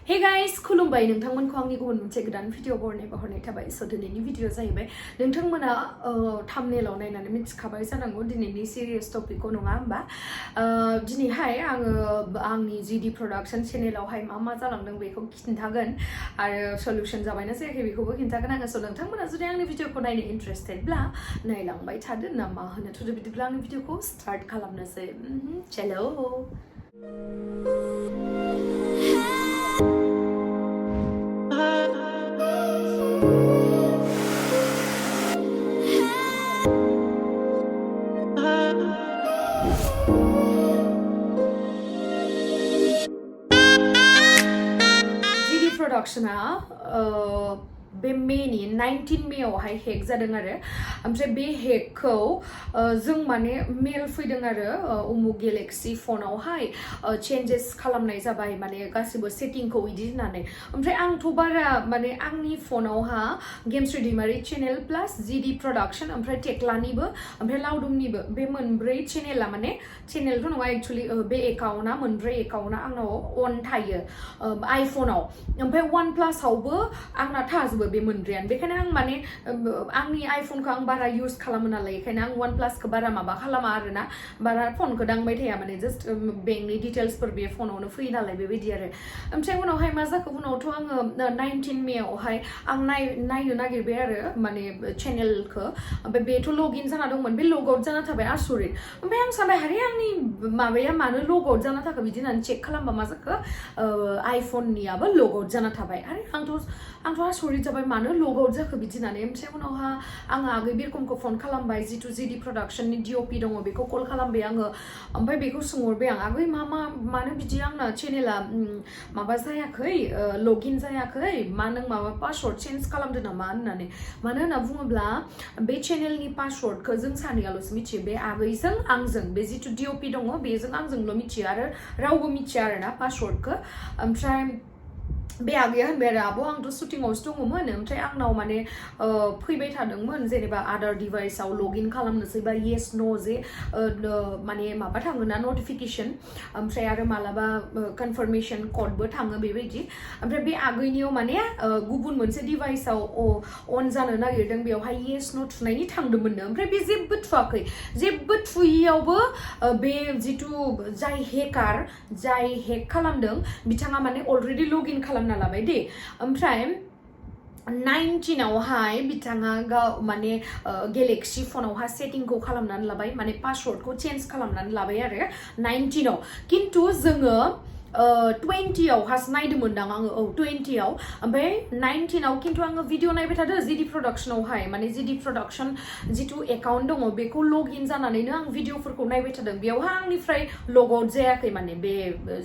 Hey guys, खुलुमबाय नोंथांमोनखौ आंनि गुबुन मोनसे गोदान भिडिअ बरनाय थाबाय सो दिनैनि भिडिअ जाहैबाय नोंथांमोना थाम्बनेलाव नायनानै मिथिखाबाय जानांगौ दिनैनि सिरियास टपिकखौ नङा होमबा दिनैहाय आङो आंनि जिडि प्रडाक्शन चेनेलावहाय मा जालांदों बेखौ खिन्थागोन आरो सल्युशन जाबायना जायाखै बेखौबो खिन्थागोन आङो सो नोंथांमोना जुदि आंनि भिडिअखौ नायनो इन्ट्रेस्टेडब्ला नायलांबाय थादो ना मा होनो थ' बिदिब्ला आंनि भिडिअखौ स्टार्ट खालामनोसै चलो प्रडाक्शना बे मेनि 19 मेआवहाय हेक जादों आरो ओमफ्राय बे हेकखौ जों माने मेल फैदों आरो उमुक गेलेक्सि फनावहाय चेन्जेस खालामनाय जाबाय माने गासिबो सेटिंखौ इदि होननानै ओमफ्राय आंथ' बारा माने आंनि फनावहा गेम्स रिडिमारि चेनेल प्लास जिडि प्रडाक्शन ओमफ्राय टेक्लानिबो ओमफ्राय लावदुमनिबो बे मोनब्रै चेनेला माने चेनेलथ' नङा एक्चुअलि बे एकाउन्टआ मोनब्रै एकाउन्टआ आंनाव अन थायो आइफनाव ओमफ्राय वन प्लासावबो आंना थाजोबो बे मोनब्रैयानो बेखायनो आं माने आंनि आइफनखौ आं बारा इउज खालामो नालाय बेखायनो आं वन प्लासखौ बारा माबा खालामा आरोना बारा फनखौ दांबाय थाया माने जास्ट बेंकनि डिटेल्सफोर बे फनावनो फैयो नालाय बेबायदि आरो ओमफ्राय उनावहाय मा जाखो उनावथ' आङो 19 मेआवहाय आं नायनो नागिरबाय आरो माने चेनेलखौ ओमफ्राय बेथ' लगइन जाना दंमोन बे लग आउट जाना थाबाय आसरित ओमफ्राय आं सानबाय हारे आंनि माबाया मानो लग आउट जाना थाखो बिदि होननानै चेक खालामबा मा जाखो आइफननियाबो लग आउट जाना थाबाय आरे आंथ' आसरित जाबाय मानो लग आउट जाखो बिदि होननानै ओमफ्राय उनावहा आङो आगै बिरखमखौ फन खालामबाय जिथु जिडि प्रडाक्शननि डिअपि दङ बेखौ कल खालामबाय आङो ओमफ्राय बेखौ सोंहरबाय आं आगै मानो बिदि आंना चेनेला माबा जायाखै लगइन जायाखै मा नों माबा पासवर्ड चेन्ज खालामदो नामा होननानै मानो होनना बुङोब्ला बे चेनेलनि पासवर्डखौ जों सानैयाल'सो मिथियो बे आगैजों आंजों बे जिथु डिअपि दङ बेजों आंजोंल' मिथियो आरो रावबो मिथिया आरोना पासवर्डखौ ओमफ्राय बे आगैया होनबाय आरो आब' आंथ' शुटिंआवसो दङमोन ओमफ्राय आंनाव माने फैबाय थादोंमोन जेनेबा आदार डिभाइसआव लगइन खालामनोसै बा येस न' जे माने माबा थाङोना नटिफिकेसन ओमफ्राय आरो मालाबा कनफार्मेशन क'डबो थाङो बेबायदि ओमफ्राय बे आगैनियाव माने गुबुन मोनसे डिभाइसआव अन जानो नागिरदों बेवहाय येस न' थुनायनि थांदोंमोननो ओमफ्राय बे जेबो थुवाखै जेबो थुयियावबो बे जिथु जाय हेक खालामदों बिथाङा माने अलरेडि लगइन खालामना लाबाय दे ओमफ्राय 19आवहाय बिथाङा माने गेलेक्सि फनावहा सेटिंखौ खालामनानै लाबाय माने पासवर्डखौ चेन्ज खालामनानै लाबाय आरो 19आव खिन्थु जोङो 20आवहासो नायदोंमोनदां आङो 20आव ओमफ्राय 19आव खिन्थु आङो भिडिअ नायबाय थादों जिडि प्रडाक्शनावहाय माने जिडि प्रडाक्शन जिथु एकाउन्ट दङ बेखौ लग इन जानानैनो आं भिडिअफोरखौ नायबाय थादों बेयावहा आंनिफ्राय लग आउट जायाखै माने बे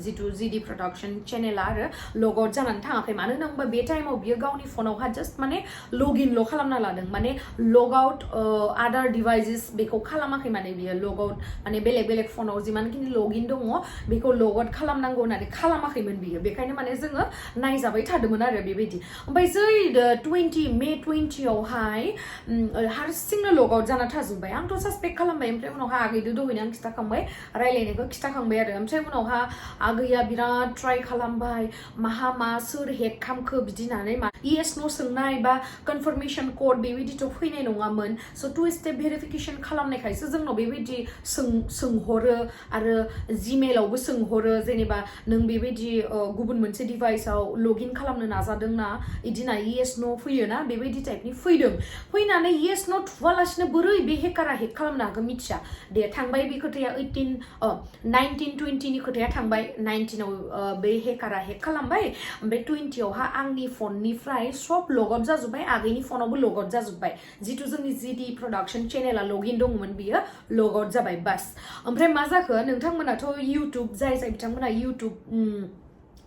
जिथु जिडि प्रडाक्शन चेनेला आरो लग आउट जानानै थाङाखै मानो होनोबा बे टाइमाव बियो गावनि फनावहा जास्ट माने लग इनल' खालामना लादों माने लग आउट आदार डिभाइसेस बेखौ खालामाखै माने बियो लग आउट माने बेलेग फनाव जिमानखिनि लग इन दङ बेखौ लग आउट खालामनांगौ खालामाखैमोन बियो बेखायनो माने जोङो नायजाबाय थादोंमोन आरो बेबायदि ओमफ्राय जै मे 20आवहाय हारसिंनो लग आउट जाना थाजोब्बाय आंथ' सासपेक्ट खालामबाय ओमफ्राय उनावहा आगैदो दहैनो आं खिथाखांबाय रायलायनायखौ खिथाखांबाय आरो ओमफ्राय उनावहा आगैया बिराद ट्राय खालामबाय मा सोर हेक खालामखो बिदि होननानै येस न' सोंनाय बा कनफार्मेशन क'ड बेबायदिथ' फैनाय नङामोन स' 2 स्टेप भेरिफिकेशन खालामनायखायसो जोंनाव बेबायदि सोंहरो आरो जिमेलावबो सोंहरो जेनेबा नों बेबायदि गुबुन मोनसे डिभाइसआव लग इन खालामनो नाजादोंना इदिना येस न' फैयोना बेबायदि टाइपनि फैनानै येस न' थुवालासिनो बोरै बे हेकारा हेक खालामनो हागोन मिथिया दे थांबाय बे खोथाया 19-20नि खोथाया थांबाय 19आव बे हेकारा हेक खालामबाय ओमफ्राय 20आवहा आंनि फननिफ्राय सब लग आउट जाजोब्बाय आगैनि फनावबो लग आउट जाजोब्बाय जिथु जोंनि जिडि प्रडाक्शन चेनेला लग इन दंमोन बियो लग आउट जाबाय बास ओमफ्राय मा जाखो नोंथांमोनाथ' इउटुब जाय बिथांमोना इउटुब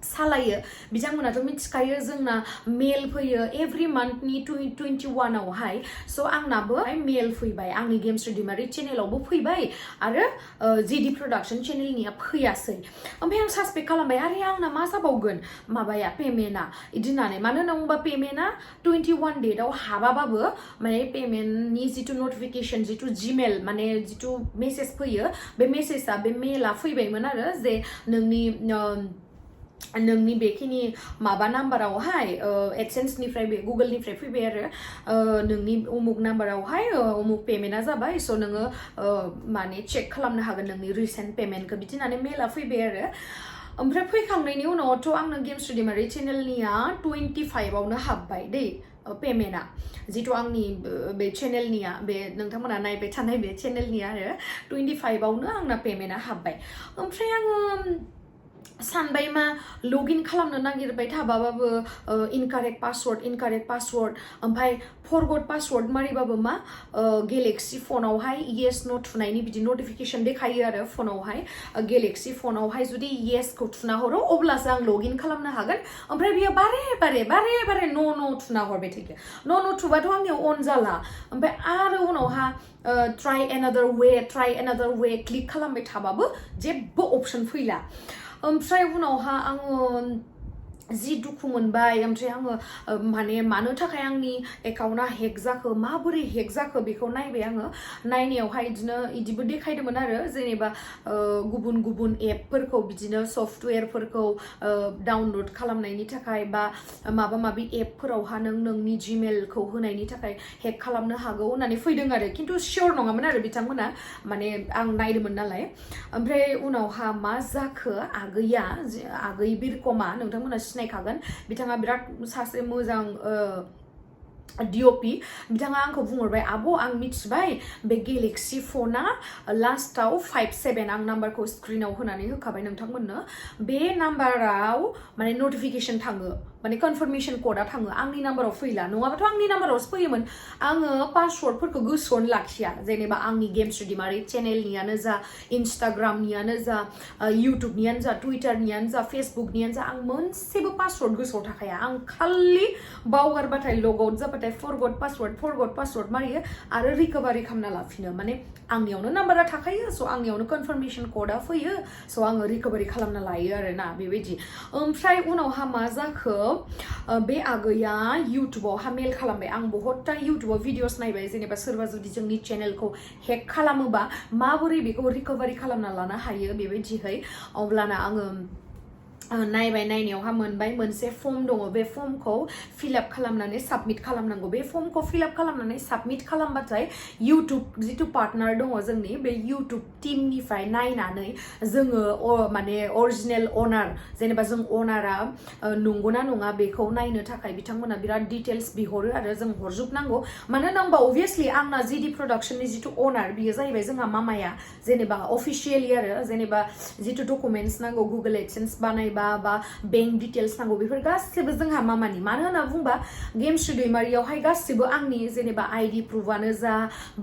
सालायो बिथांमोनाथ' मिथिखायो जोंना मेल फैयो एभ्रि मान्थनि 21आवहाय स' आंनाबो मेल फैबाय आंनि गेम्स रिडिमारि चेनेलावबो फैबाय आरो जिडि प्रडाक्शन चेनेलनिया फैयासै ओमफ्राय आं सासपेक्ट खालामबाय आरे आंना मा जाबावगोन माबाया पेमेन्टआ इदि होननानै मानो होनना बुङोबा पेमेन्टआ 21 डेटआव हाबाबाबो माने पेमेन्टनि जिथु नटिफिकेशन जिथु जिमेल माने जिथु मेसेज फैयो बे मेसेजआ बे मेला फैबायमोन आरो जे नोंनि नोंनि बेखिनि माबा नाम्बारावहाय एडसेन्सनिफ्राय बे गुगोलनिफ्राय फैबाय आरो नोंनि उमुक नाम्बारावहाय उमुक पेमेन्टआ जाबाय स' नोङो माने चेक खालामनो हागोन नोंनि रिसेन्ट पेमेन्टखौ बिदि होननानै मेला फैबाय आरो ओमफ्राय फैखांनायनि उनावथ' आंनो गेम स्टुडिमारि चेनेलनिया 25आवनो हाबबाय दै पेमेन्टआ जिथु आंनि बे चेनेलनिया बे नोंथांमोना नायबाय थानाय बे चेनेलनिया आरो 25आवनो आंना पेमेन्टआ हाबबाय ओमफ्राय आङो सानबाय मा लगइन खालामनो नागिरबाय थाबाबो इनकारेक्ट पासवर्ड ओमफ्राय फरगट पासवर्ड मारिबाबो मा गेलेक्सि फनावहाय येस नो थुनायनि बिदि नटिफिकेसन देखायो आरो फनावहाय गेलेक्सि फनावहाय जुदि येसखौ थुना हरो अब्लासो आं लगइन खालामनो हागोन ओमफ्राय बियो बारे न' थुना हरबाय थायो न' थुबाथ' आंनियाव अन जाला ओमफ्राय आरो उनावहा ट्राइ एनादार वे क्लिक खालामबाय थाबाबो जेबो अपसन फैला ओमफ्राय उनावहा आङो जि दुखु मोनबाय ओमफ्राय आङो माने मानो थाखाय आंनि एकाउन्टआ हेक जाखो माबोरै हेक जाखो बेखौ नायबाय आङो नायनायावहाय इदिबो देखायदोंमोन आरो जेनेबा गुबुन एपफोरखौ बिदिनो सफ्टवेरफोरखौ डाउनलड खालामनायनि थाखाय बा माबा माबि एपफोरावहा नोंनि जिमेलखौ होनायनि थाखाय हेक खालामनो हागौ होननानै फैदों आरो खिन्थु सियर नङामोन आरो बिथांमोना माने आं नायदोंमोन नालाय ओमफ्राय उनावहा मा जाखो आगै बिरकमा नोंथांमोना सिनायखागोन बिथाङा बिराद सासे मोजां डिअपि बिथाङा आंखौ बुंहरबाय आब' आं मिथिबाय बे गेलेक्सि फना लास्टाव 57 आं नाम्बारखौ स्क्रिनाव होनानै होखाबाय नोंथांमोननो बे नाम्बाराव माने नटिफिकेसन थाङो माने कनफार्मेशन क'डआ थाङो आंनि नाम्बाराव फैला नङाबाथ' आंनि नाम्बारावसो फैयोमोन आङो पासवर्डफोरखौ गोसोआवनो लाखिया जेनेबा आंनि गेम स्टुडिमारि चेनेलनियानो जा इन्स्टाग्रामनियानो जा इउटुबनियानो जा टुइटारनियानो जा फेसबुकनियानो जा आं मोनसेबो पासवर्ड गोसोआव थाखाया आं खालि बावगारबाथाय लग आउट जाबाथाय फरगट पासवर्ड मारियो आरो रिकभारि खालामना लाफिनो माने आंनियावनो नाम्बारा थाखायो स' आंनियावनो कनफार्मेशन क'डआ फैयो स' आङो रिकभारि खालामना लायो आरोना बेबायदि ओमफ्राय उनावहा मा जाखो बे आगैया इउटुबावहा मेल खालामबाय आं बहुतथा इउटुबाव भिडिअस नायबाय जेनेबा सोरबा जुदि जोंनि चेनेलखौ हेक खालामोबा माबोरै बेखौ रिकभारि खालामना लानो हायो बेबायदिहै अब्लाना आङो नायबाय नायनायावहा मोनबाय मोनसे फर्म दङ बे फर्मखौ फिलआप खालामनानै साबमिट खालामनांगौ बे फर्मखौ फिलआप खालामनानै साबमिट खालामबाथाय इउटुब जिथु पार्टनार दङ जोंनि बे इउटुब टिमनिफ्राय नायनानै जोङो माने अरिजिनेल अनार जेनेबा जों अनारा नंगौना नङा बेखौ नायनो थाखाय बिथांमोना बिराद डिटेल्स बिहरो आरो जों हरजोबनांगौ मानो होनबा अबभियासलि आंना जिडि प्रडाक्शननि जिथु अनार बियो जाहैबाय जोंहा मामाया जेनेबा अफिसियेलि आरो जेनेबा जिथु डकुमेन्ट्स नांगौ गुगल एडसेन्स बानाय बा बेंक डिटेल्स नांगौ बेफोर गासिबो जोंहा मामानि मानो होनना बुंबा गेम स्टुडिमारियावहाय गासिबो आंनि जेनेबा आइडि प्रुफआनो जा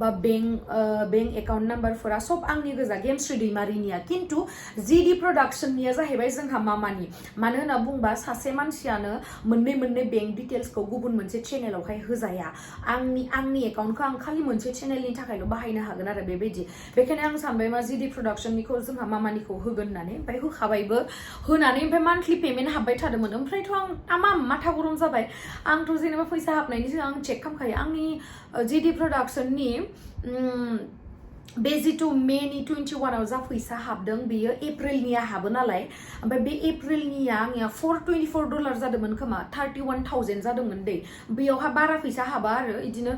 बा बेंक एकाउन्ट नाम्बारफोरा सब आंनि गोजा गेम स्टुडिमारिनिया खिन्थु जिडि प्रडाक्शननिया जाहैबाय जोंहा मामानि मानो होनना बुंबा सासे मानसियानो मोननै बेंक डिटेल्सखौ गुबुन मोनसे चेनेलावहाय होजाया आंनि एकाउन्टखौ आं खालि मोनसे चेनेलनि थाखायल' बाहायनो हागोन आरो बेबायदि बेखायनो आं सानबाय मा जिडि प्रडाक्शननिखौ जोंहा मामानिखौ होगोन होननानै ओमफ्राय होखाबायबो होनानै ओमफ्राय मान्थलि पेमेन्ट हाबबाय थादोंमोन ओमफ्रायथ' आं तामाम माथा गरम जाबाय आंथ' जेनेबा फैसा हाबनायनि सिगां आं चेक खालामखायो आंनि जिडि प्रडाक्शननि बे जिथु मेनि 21आव जा फैसा हाबदों बेयो एप्रिलनिया हाबो नालाय ओमफ्राय बे एप्रिलनिया आंनिया $424 जादोंमोन खोमा 31,000 जादोंमोन दै बेयावहा बारा फैसा हाबा आरो बिदिनो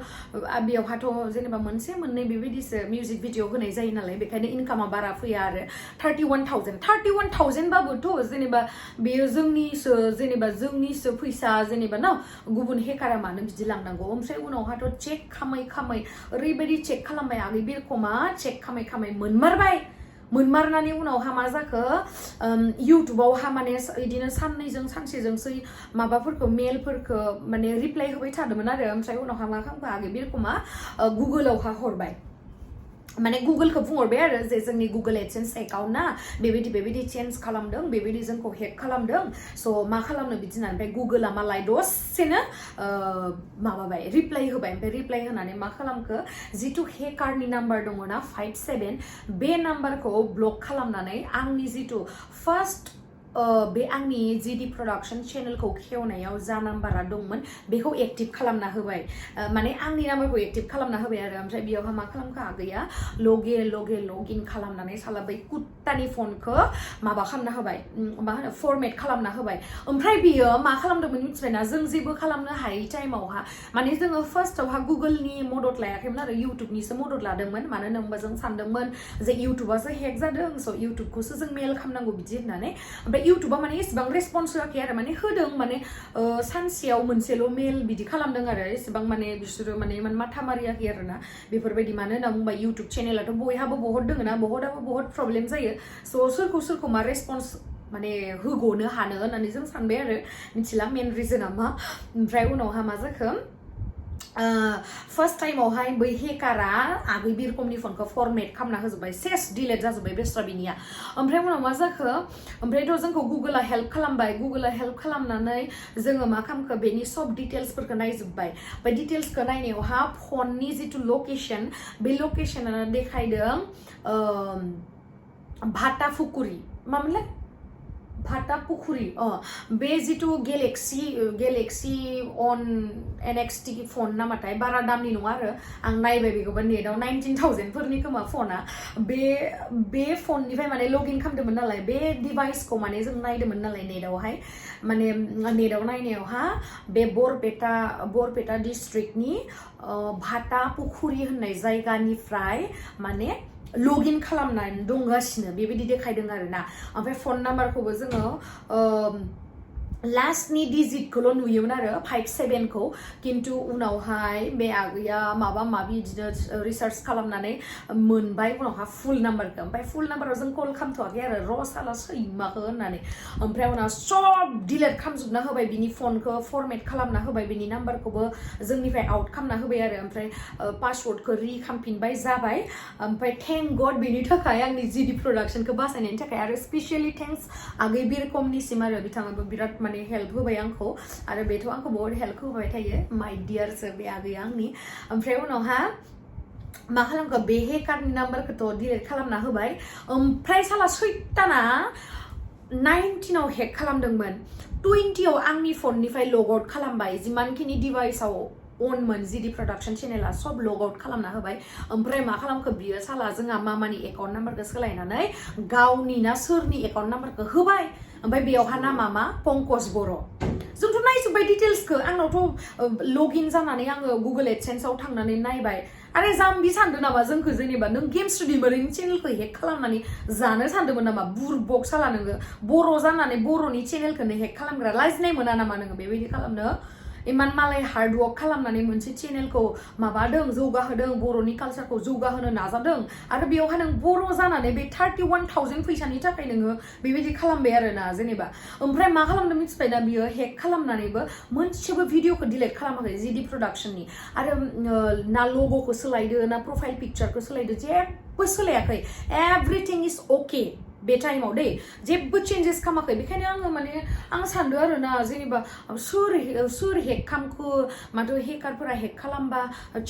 बेयावहाथ' जेनेबा मोनसे मोननै बेबायदिसो मिउजिक भिडिअ होनाय जायो नालाय बेखायनो इनकामा बारा फैया आरो 31,000 बाबोथ' जेनेबा बेयो जोंनिसो फैसा जेनेबा ना गुबुन हेकारा मानो बिदि लांनांगौ ओमफ्राय उनावहाथ' चेक खामै ओरैबायदि चेक खालामबाय आगै बिरखमा चेक खामै मोनमारनानै उनावहा मा जाखो इउटुबावहा माने बिदिनो सानसेजोंसो माबाफोरखौ मेलफोरखौ माने रिप्लाय होबाय थादोंमोन आरो ओमफ्राय उनावहा मा खालामखो आगै बिरखमा गुगोलावहा हरबाय माने गुगोलखौ बुंहरबाय आरो जे जोंनि गुगोल एडसेन्स एकाउन्टना बेबायदि चेन्ज खालामदों बेबायदि जोंखौ हेक खालामदों स' मा खालामनो बिदि होननानै ओमफ्राय गुगोला मालाय दसेनो माबाबाय रिप्लाय होबाय ओमफ्राय रिप्लाय होनानै मा खालामखो जिथु हेकारनि नाम्बार दङ ना 57 बे नाम्बारखौ ब्लक खालामनानै आंनि जिथु फार्स्ट बे आंनि GD प्रडाक्शन चेनेलखौ खेवनायाव जा नाम्बारा दंमोन बेखौ एक्टिभ खालामना होबाय माने आंनि नाम्बारखौ एक्टिभ खालामना होबाय आरो ओमफ्राय बेयावहा मा खालामखो आगैया लगे लगइन खालामनानै साला बै कुत्तानि फनखौ माबा खालामना होबाय मा होनो फरमेट खालामना होबाय ओमफ्राय बियो मा खालामदोंमोन मिथिबायना जों जेबो खालामनो हायै टाइमावहा माने जोङो फार्स्टआवहा गुगोलनि मदद लायाखैमोन आरो इउटुबनिसो मदद लादोंमोन मानो होनोबा जों सानदोंमोन जे इउटुबासो हेक जादों स' इउटुबखौसो जों मेल खालामनांगौ बिदि होननानै ओमफ्राय इउटुबा माने एसेबां रेसपन्स होआखै आरो माने होदों माने सानसेयाव मोनसेल' मेल बिदि खालामदों आरो एसेबां माने बिसोरो माने इमान माथा मारियाखै आरो ना बेफोरबायदि मानो होनना बुंबा इउटुब चेनेलाथ' बयहाबो बहुत दङ ना बहुताबो बहुत प्रब्लेम जायो स' सोरखौ मा रेसपन्स माने होग'नो हानो होननानै जों सानबाय आरो मिथिला मेन रिजोना मा ओमफ्राय उनावहा मा जाखो फार्स्ट टाइमावहाय बै हेकारा आगै बिरखमनि फनखौ फरमेट खालामना होजोब्बाय सेस डिलेट जाजोब्बाय बेस्रा बिनिया ओमफ्राय उनाव मा जाखो ओमफ्रायथ' जोंखौ गुगोला हेल्प खालामबाय गुगोला हेल्प खालामनानै जोङो मा खालामखो बेनि सब डिटेल्सफोरखौ नायजोब्बाय ओमफ्राय डिटेल्सखौ नायनायावहा फननि जिथु लकेसन बे लकेसना देखायदों भाटाफुकुरि मामोनलाय भाटापुखुरि बे जिथु गेलेक्सि अन NXT फन नामाथाय बारा दामनि नङा आरो आं नायबाय बेखौबो नेटआव 19,000 फोरनि खोमा फना बे फननिफ्राय माने लगइन खालामदोंमोन नालाय बे डिभाइसखौ माने जों नायदोंमोन नालाय नेटआवहाय माने नेटआव नायनायावहा बे बरपेटा डिस्ट्रिक्टनि भाटापुखुरि होननाय जायगानिफ्राय माने लगइन खालामनानै दंगासिनो बेबायदि देखायदों आरोना ओमफ्राय फन नाम्बारखौबो जोङो लास्टनि डिजिटखौल' नुयोमोन आरो 57 खौ किन्तु उनावहाय बे आगैया माबा माबि बिदिनो रिसार्च खालामनानै मोनबाय उनावहा फुल नाम्बारखौ ओमफ्राय फुल नाम्बाराव जों कल खालामथ'वाखै आरो र' साला सैमाखौ होननानै ओमफ्राय उनाव सब डिलेट खालामजोबना होबाय बिनि फनखौ फरमेट खालामना होबाय बिनि नाम्बारखौबो जोंनिफ्राय आउट खालामना होबाय आरो ओमफ्राय पासवर्डखौ खालामफिनबाय जाबाय ओमफ्राय थेंक गड बेनि थाखाय आंनि GD प्रडाक्शनखौ बासायनायनि थाखाय आरो स्पेसियेलि थेंक्स आगै बिरखमनिसिम आरो बिथाङाबो बिराद माने हेल्प होबाय आंखौ आरो बेथ' आंखौ बहुत हेल्प होबाय थायो माय डियारसो बे आगैया आंनि ओमफ्राय उनावहा मा खालामखो बे हेकारनि नाम्बारखौथ' डिलेट खालामना होबाय ओमफ्राय साला सैताना 19आव हेक खालामदोंमोन 20आव आंनि फननिफ्राय लग आउट खालामबाय जिमानखिनि डिभाइसआव अनमोन GD प्रडाक्शन चेनेला सब लग आउट खालामना होबाय ओमफ्राय मा खालामखो बियो साला जोंहा मामानि एकाउन्ट नाम्बारखौ सोलायनानै गावनि ना सोरनि एकाउन्ट नाम्बारखौ होबाय ओमफ्राय बेयावहा नामा मा पंकज बर' जोंथ' नायजोब्बाय डिटेल्सखौ आंनावथ' लगइन जानानै आङो गुगल एडसेन्सआव थांनानै नायबाय आरे जाम्बि सानदों नामा जोंखौ जेनेबा नों गेम स्टुडि मोरैनि चेनेलखौ हेक खालामनानै जानो सानदोंमोन नामा बुरबक साला नोङो बर' जानानै बर'नि चेनेलखौनो हेक खालामग्रा लाजिनाय मोना नामा नोङो बेबायदि खालामनो इमान मालाय हार्ड वर्क खालामनानै मोनसे चेनेलखौ माबादों जौगाहोदों बर'नि कालचारखौ जौगाहोनो नाजादों आरो बेयावहाय नों बर' जानानै बे 31,000 फैसानि थाखाय नोङो बेबायदि खालामबाय आरोना जेनेबा ओमफ्राय मा खालामदों मिथिबायना बियो हेक खालामनानैबो मोनसेबो भिडिअखौ डिलेट खालामाखै GD प्रडाक्शननि आरो ना ल'ग'खौ सोलायदो ना प्रफाइल पिक्चारखौ सोलायदो जेबो सोलायाखै एभ्रिथिं इज अके बे टाइमाव दे जेबो चेन्जेस खालामाखै बेखायनो आङो माने आं सानदों आरोना जेनेबा सोर हेक खालामखो माथो हेकारफोरा हेक खालामबा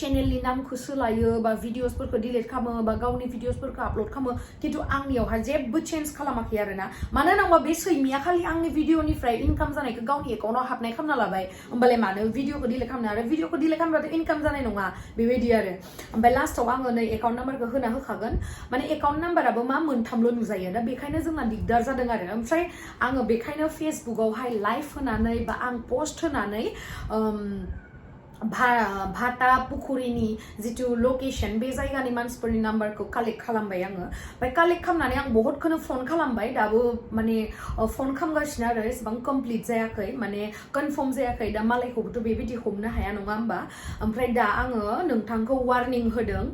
चेनेलनि नामखौ सोलायो बा भिडिअसफोरखौ डिलेट खालामो बा गावनि भिडिअसफोरखौ आपल'ड खालामो खिन्थु आंनियावहाय जेबो चेन्ज खालामाखै आरोना मानो होनोबा बे सैमिया खालि आंनि भिडिअनिफ्राय इनकाम जानायखौ गावनि एकाउन्टाव हाबनाय खालामना लाबाय होमबालाय मानो भिडिअखौ डिलेट खालामनो आरो भिडिअखौ डिलेट खालामबाथ' इनकाम जानाय नङा बेबायदि आरो ओमफ्राय लास्टआव आङो नै एकाउन्ट नाम्बारखौ होना होखागोन माने एकाउन्ट नाम्बाराबो मा मोनथामल' नुजायो दा बेखायनो जोंना दिगदार जादों आरो ओमफ्राय आङो बेखायनो फेसबुकआवहाय लाइभ होनानै बा आं पोस्ट होनानै भाटापुखुरिनि जिथु लकेसन बे जायगानि मानसिफोरनि नाम्बारखौ कालेक्ट खालामबाय आङो ओमफ्राय कालेक्ट खालामनानै आं बहुतखौनो फन खालामबाय दाबो माने फन खालामगासिनो आरो एसेबां कमप्लिट जायाखै माने कनफार्म जायाखै दा मालायखौबोथ' बेबायदि हमनो हाया नङा होमबा ओमफ्राय दा आङो नोंथांखौ वार्निं होदों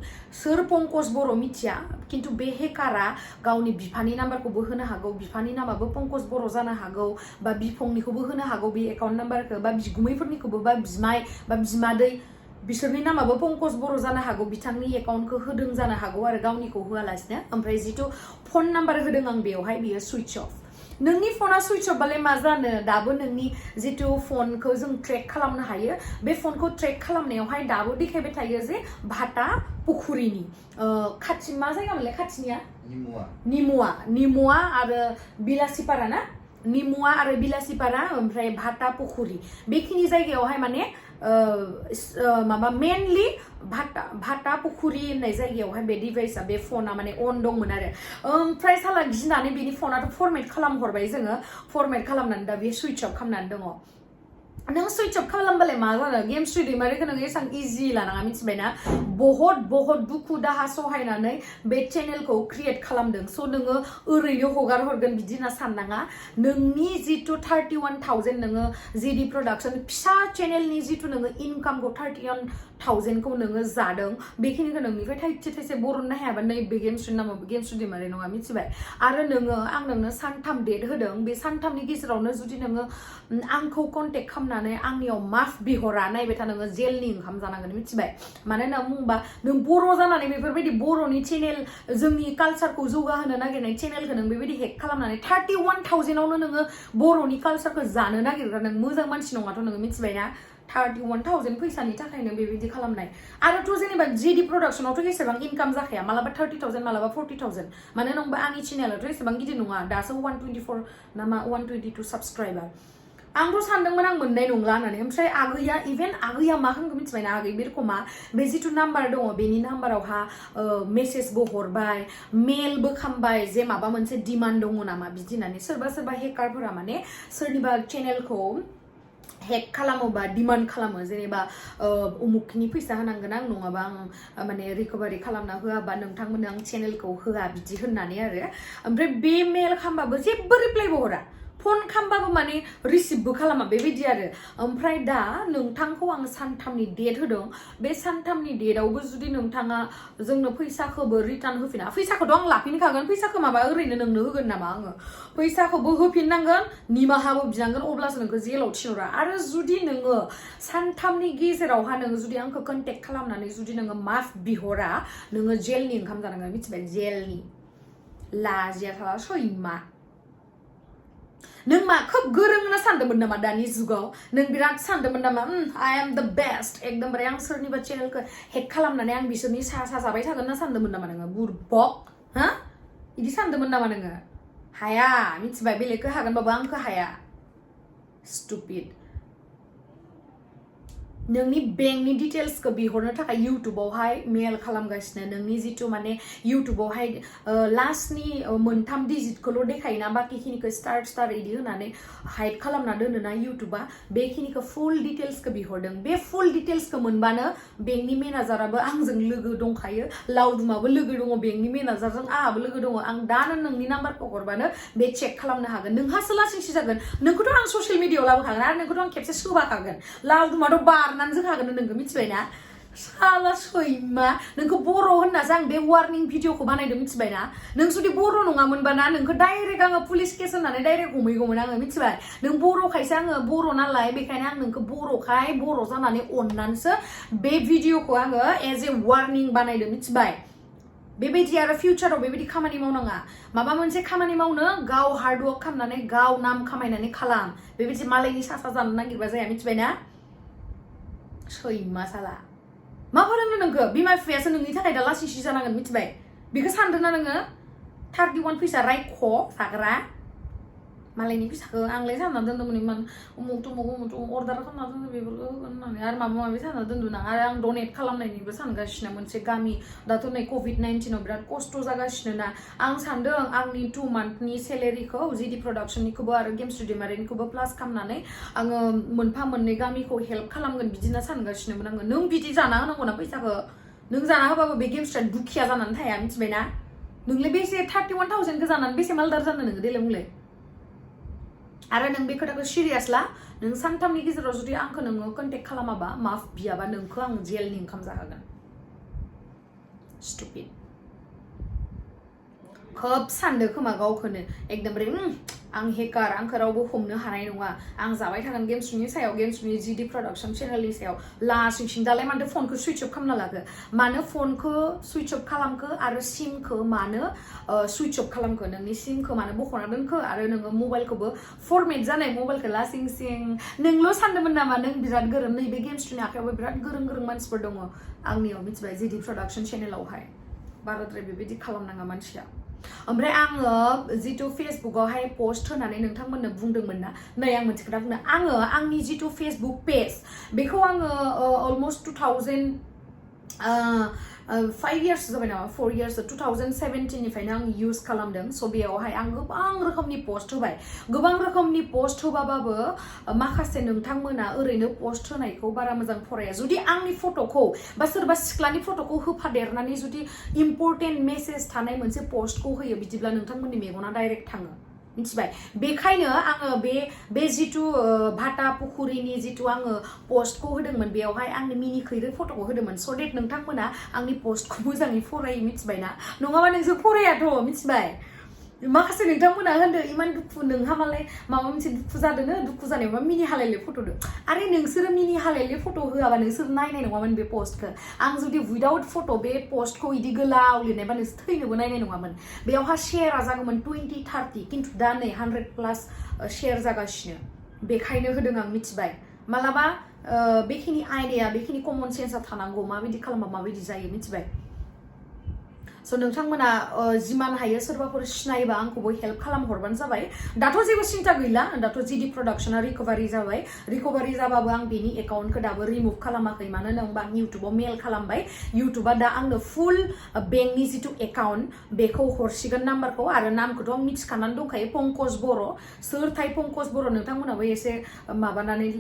सोर पंकज बर' मिथिया खिन्थु बे हेकारा गावनि बिफानि नाम्बारखौबो होनो हागौ बिफानि नामाबो पंकज बर' जानो हागौ बा बिफंनिखौबो होनो हागौ बे एकाउन्ट नाम्बारखौ बा बिगुमैफोरनिखौबो बा बिमाय बा बिमादै बिसोरनि नामाबो पंकज बर' जानो हागौ बिथांनि एकाउन्टखौ होदों जानो हागौ आरो गावनिखौ होआलासिनो ओमफ्राय जिथु फन नाम्बार होदों आं बेवहाय बियो सुइच अफ नोंनि फना सुइच अफ बालाय मा जानो दाबो नोंनि जिथु फनखौ जों ट्रेक खालामनो हायो बे फनखौ ट्रेक खालामनायावहाय दाबो देखायबाय थायो जे भाटापुखुरिनि खाथि मा जायगा मोनलाय खाथिनिया निमुवा आरो बिलासिपारा ना निमुआ आरो बिलासिपारा ओमफ्राय भाटा पुखुरी बेखिनि जायगायावहाय माने माबा मेनलि भाटा पुखुरी होननाय जायगायावहाय बे डिभाइसआ बे फना माने अन दंमोन आरो ओमफ्राय साला गिनानै बेनि फनाथ' फरमेट खालामहरबाय जोङो फरमेट खालामनानै दा बे सुइच अफ खालामनानै दङ नों सुइच अफ खालामबालाय मा जानो गेम स्ट्रिट दैमारिखौ नों एसां इजि लानाङा मिथिबायना बहुत दुखु दाहा सहायनानै बे चेनेलखौ क्रिएट खालामदों स' नोङो ओरैनो हगार हरगोन बिदि होनना साननाङा नोंनि जितु 31,000 नोङो जिडि प्रडाक्शन फिसा चेनेलनि जितु नोङो इनकामखौ 31,000 खौ नोङो जादों बेखिनिखौ नोंनिफ्राय थाइसे बरननो हायाबा नै बे गेम स्ट्रिट नामा गेम स्ट्रिट दैमारि नङा मिथिबाय आरो नोङो आं नोंनो सानथाम डेट होदों बे सानथामनि गेजेरावनो जुदि नोङो आंखौ कन्टेक्ट खालामनानै आंनियाव माफ बिहरा नायबाय था नोङो जेलनि ओंखाम जानांगोन मिथिबाय मानो होनना बुङोबा नों बर' जानानै बेफोरबायदि बर'नि चेनेल जोंनि कालचारखौ जौगाहोनो नागिरनाय चेनेलखौ नों बेबायदि हेक खालामनानै 31,000आवनो नोङो बर'नि कालचारखौ जानो नागिरग्रा नों मोजां मानसि नङाथ' नोङो मिथिबायना 31,000 फैसानि थाखायनो बेबायदि खालामनाय आरोथ' जेनेबा जिडि प्रडाक्शनावथ' एसेबां इनकाम जाखाया मालाबा 30,000 मालाबा 40,000 मानो होनबा आंनि चेनेलाथ' एसेबां गिदिर नङा दासो 124 नामा 122 साबस्क्राइबार आंथ' सानदोंमोन आं मोननाय नंला होननानै ओमफ्राय आगैया मा होनगौ मिथिबायना आगै बे रखमा बे जिथु नाम्बार दङ बेनि नाम्बारावहा मेसेजबो हरबाय मेलबो खालामबाय जे माबा मोनसे डिमान्ड दङ नामा बिदि होननानै सोरबा हेकारफोरा माने सोरनिबा चेनेलखौ हेक खालामोबा डिमान्ड खालामो जेनेबा उमुकनि फैसा होनांगोन आं नङाबा आं माने रिकभारि खालामना होआबा नोंथांमोननो आं चेनेलखौ होआ बिदि होननानै आरो ओमफ्राय बे मेल खालामबाबो जेबो रिप्लायबो हरा फन खालामबाबो माने रिसिभबो खालामा बेबायदि आरो ओमफ्राय दा नोंथांखौ आं सानथामनि डेट होदों बे सानथामनि डेटआवबो जुदि नोंथाङा जोंनो फैसाखौबो रिटार्न होफिना फैसाखौथ' आं लाफिनखागोन फैसाखौ माबा ओरैनो नोंनो होगोन नामा आङो फैसाखौबो होफिननांगोन निमाहाबो बिनांगोन अब्लासो नोंखौ जेलाव थिनहरा आरो जुदि नोङो सानथामनि गेजेरावहा नोङो जुदि आंखौ कन्टेक्ट खालामनानै जुदि नोङो माफ बिहरा नोङो जेलनि ओंखाम जानांगोन मिथिबाय जेलनि लाजिया थाला सैमा नों मा खोब गोरों होनना सानदोंमोन नामा दानि जुगाव नों बिराद सानदोंमोन नामा आइ एम द बेस्ट एकदमबारे आं सोरनिबा चेनेलखौ हेक खालामनानै आं बिसोरनि सा जाबाय थागोन होनना सानदोंमोन नामा नोङो बुरबक हा बिदि सानदोंमोन नामा नोङो हाया मिथिबाय बेलेगखौ हागोनबाबो आंखौ हाया स्टुपिड नोंनि बेंकनि डिटेल्सखौ बिहरनो थाखाय इउटुबावहाय मेल खालामगासिनो नोंनि जितु माने इउटुबावहाय लास्टनि मोनथाम डिजिटखौल' देखायोना बाकिखिनिखौ स्टार इदि होनानै हाइड खालामना दोनोना इउटुबा बेखिनिखौ फुल डिटेल्सखौ बिहरदों बे फुल डिटेल्सखौ मोनबानो बेंकनि मेनेजाराबो आंजों लोगो दंखायो लाउदुमाबो लोगो दङ बेंकनि मेनेजारजों आंहाबो लोगो दङ आं दानो नोंनि नाम्बारखौ हरबानो बे चेक खालामनो हागोन नोंहासो लासिंसि जागोन नोंखौथ' आं ससियेल मिडियायाव लाबोखागोन आरो नोंखौथ' आं खेबसे सोबाखागोन लाउदुमाथ' बारनानै जोखागोन नोंखौ मिथिबायना साला सैमा नोंखौ बर' होननासो आं बे वार्निं भिडिअखौ बानायदों मिथिबायना नों जुदि बर' नङामोनबाना नोंखौ डाइरेक्ट आङो पुलिस केस होननानै डाइरेक्ट हमैगौमोन आङो मिथिबाय नों बर'खायसो आङो बर' नालाय बेखायनो आं नोंखौ बर'खाय बर' जानानै अननानैसो बे भिडिअखौ आङो एज ए वार्निं बानायदों मिथिबाय बेबायदि आरो फिउचाराव बेबायदि खामानि मावनाङा माबा मोनसे खामानि मावनो गाव हार्डवर्क खालामनानै गाव नाम खामायनानै खालाम बेबायदि मालायनि सा जानो नागिरबा जाया मिथिबायना सैमा साला मा फोरोंनो नोंखौ बिमा बिफायासो नोंनि थाखाय दा लासिंसि जानांगोन मिथिबाय बेखौ सानदोंना नोङो 31 फैसा रायख' जाग्रा मालायनि फैसाखौ आंलाय सानना दोन्दोंमोन इमान उमुक तुमुक अर्डार खालामना दोन्दों बेफोरखौ होननानै आरो माबा माबि सानना दोन्दों आरो आं डनेट खालामनायनिबो सानगासिनो मोनसे गामि दाथ' नै COVID-19 आव बिराद खस्थ' जागासिनो ना आं सानदों आंनि 2 मान्थनि सेलेरिखौ जिडि प्रडाक्शननिखौबो आरो गेम स्टुडिअ मारिनिखौबो प्लास खालामनानै आङो मोनफा मोननै गामिखौ हेल्प खालामगोन बिदिना सानगासिनोमोन आङो नों बिदि जाना होनांगौ ना फैसाखौ नों जाना होबाबो बे गेम स्टुडिअ दुखिया जानानै थाया मिथिबायना नोंलाय बेसे 31,000 खौ जानानै बेसे मालदार जानो नोङो देलाय बुंलाय आरो नों बे खोथाखौ सिरियास ला नों सानथामनि गेजेराव जुदि आंखौ नोङो कन्टेक्ट खालामाबा माफ बियाबा नोंखौ आं जेलनि ओंखाम जाहोगोन स्टुपिड खोब सानदो खोमा गावखौनो एकदमबारे आं हेकार आंखौ रावबो हमनो हानाय नङा आं जाबाय थागोन गेमस्टुनि सायाव गेमस्टुनि जिडि प्रडाक्शन चेनेलनि सायाव लासिंसिं दालाय मानोथो फनखौ सुइच अफ खालामना लाखो मानो फनखौ सुइच अफ खालामखो आरो सिमखौ मानो सुइच अफ खालामखो नोंनि सिमखौ मानो बख'ना दोनखो आरो नोङो मबाइलखौबो फरमेट जानाय मबाइलखौ लासिंसिं नोंल' सानदोंमोन नामा नों बिराद गोरों नैबे गेमस्टुनि आखायावबो बिराद गोरों मानसिफोर दङ आंनियाव मिथिबाय जिडि प्रडाक्शन चेनेलावहाय बाराद्राय बेबायदि खालामनाङा मानसिया ओमफ्राय आङो जितु फेसबुकआवहाय पोस्ट होनानै नोंथांमोननो बुंदोंमोन ना नै आं मोनसे खोथा बुंनो आङो आंनि जितु फेसबुक पेज बेखौ आङो अलमोस्ट 5 years जाबाय नामा 4 years 2017 निफ्रायनो आं इउज खालामदों स' बेयावहाय आं गोबां रोखोमनि पोस्ट होबाय गोबां रोखोमनि पोस्ट होबाबाबो माखासे नोंथांमोना ओरैनो पोस्ट होनायखौ बारा मोजां फराया जुदि आंनि फट'खौ बा सोरबा सिख्लानि फट'खौ होफादेरनानै जुदि इम्परटेन्ट मेसेज थानाय मोनसे पोस्टखौ होयो बिदिब्ला नोंथांमोननि मेगना डाइरेक्ट थाङो मिथिबाय बेखायनो आङो बे जितु भाटा पुखुरिनि जितु आङो पोस्टखौ होदोंमोन बेयावहाय आंनि मिनि खैरो फट'खौ होदोंमोन स' देट नोंथांमोना आंनि पोस्टखौ मोजाङै फरायो मिथिबाय ना नङाबा नोंसोर फरायाथ' मिथिबाय माखासे नोंथांमोना होनदों इमान दुखु नोंहा मालाय माबा मोनसे दुखु जादोंनो दुखु जानायावबा मिनि हालायले फट' दो आरे नोंसोरो मिनि हालायले फट' होआबा नोंसोर नायनाय नङामोन बे पोस्टखौ आं जुदि उइदाउट फट' बे पोस्टखौ इदि गोलाव लिरनायबा नोंसोर थैनोबो नायनाय नङामोन बेयावहा शेयारा जागौमोन 20-30 खिन्थु दा नै 100+ शेयार जागासिनो बेखायनो होदों आं मिथिबाय मालाबा बेखिनि आइडिया बेखिनि कमन सेन्सआ थानांगौ माबायदि खालामबा माबायदि जायो मिथिबाय स' नोंथांमोना जिमान हायो सोरबाफोर सिनायबा आंखौबो हेल्प खालामहरबानो जाबाय दाथ' जेबो सिन्था गैला दाथ' जिडि प्रडाक्शना रिकभारि जाबाय रिकभारि जाबाबो आं बेनि एकाउन्टखौ दाबो रिमुभ खालामाखै मानो होनोबा आं इउटुबाव मेल खालामबाय इउटुबा दा आंनो फुल बेंकनि जितु एकाउन्ट बेखौ हरसिगोन नाम्बारखौ आरो नामखौथ' आं मिथिखानानै दंखायो पंकज बर' सोरथाय पंकज बर' नोंथांमोनाबो एसे माबानानै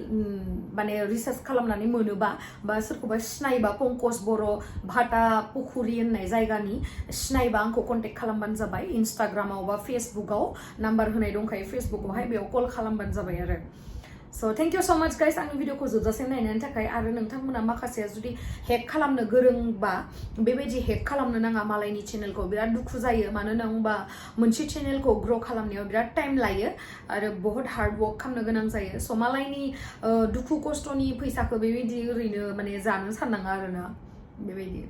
माने रिसार्च खालामनानै मोनोबा बा सोरखौबा सिनायबा पंकज बर' भाटा पुखुरि होननाय जायगानि सिनायबा आंखौ कन्टेक्ट खालामबानो जाबाय इन्स्टाग्रामाव बा फेसबुकआव नाम्बार होनाय दंखायो फेसबुकआवहाय बेयाव कल खालामबानो जाबाय आरो स' थेंक इउ स' माच गाइस आंनि भिडिअखौ जोबजासिम नायनायनि थाखाय आरो नोंथांमोना माखासेया जुदि हेक खालामनो गोरोंबा बेबायदि हेक खालामनो नाङा मालायनि चेनेलखौ बिराद दुखु जायो मानो होनोबा मोनसे चेनेलखौ ग्र' खालामनायाव बिराद टाइम लायो आरो बहुत हार्ड वर्क खालामनो गोनां जायो स' मालायनि दुखु खस्थ'नि फैसाखौ बेबायदि ओरैनो माने जानो साननाङा आरोना बेबायदि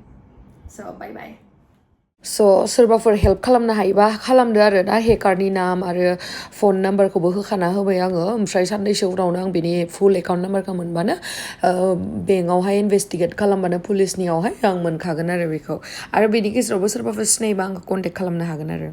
स' बाय बाय स' सोरबाफोर हेल्प खालामनो हायोबा खालामदो आरो दा हेकारनि नाम आरो फन नाम्बारखौबो होखाना होबाय आङो ओमफ्राय साननैसो उनावनो आं बेनि फुल एकाउन्ट नाम्बारखौ मोनबानो बेंकआवहाय इनभेस्टिगेट खालामबानो पुलिसनियावहाय आं मोनखागोन आरो बेखौ आरो बेनि गेजेरावबो सोरबाफोर सिनायबा आंखौ कन्टेक्ट खालामनो हागोन आरो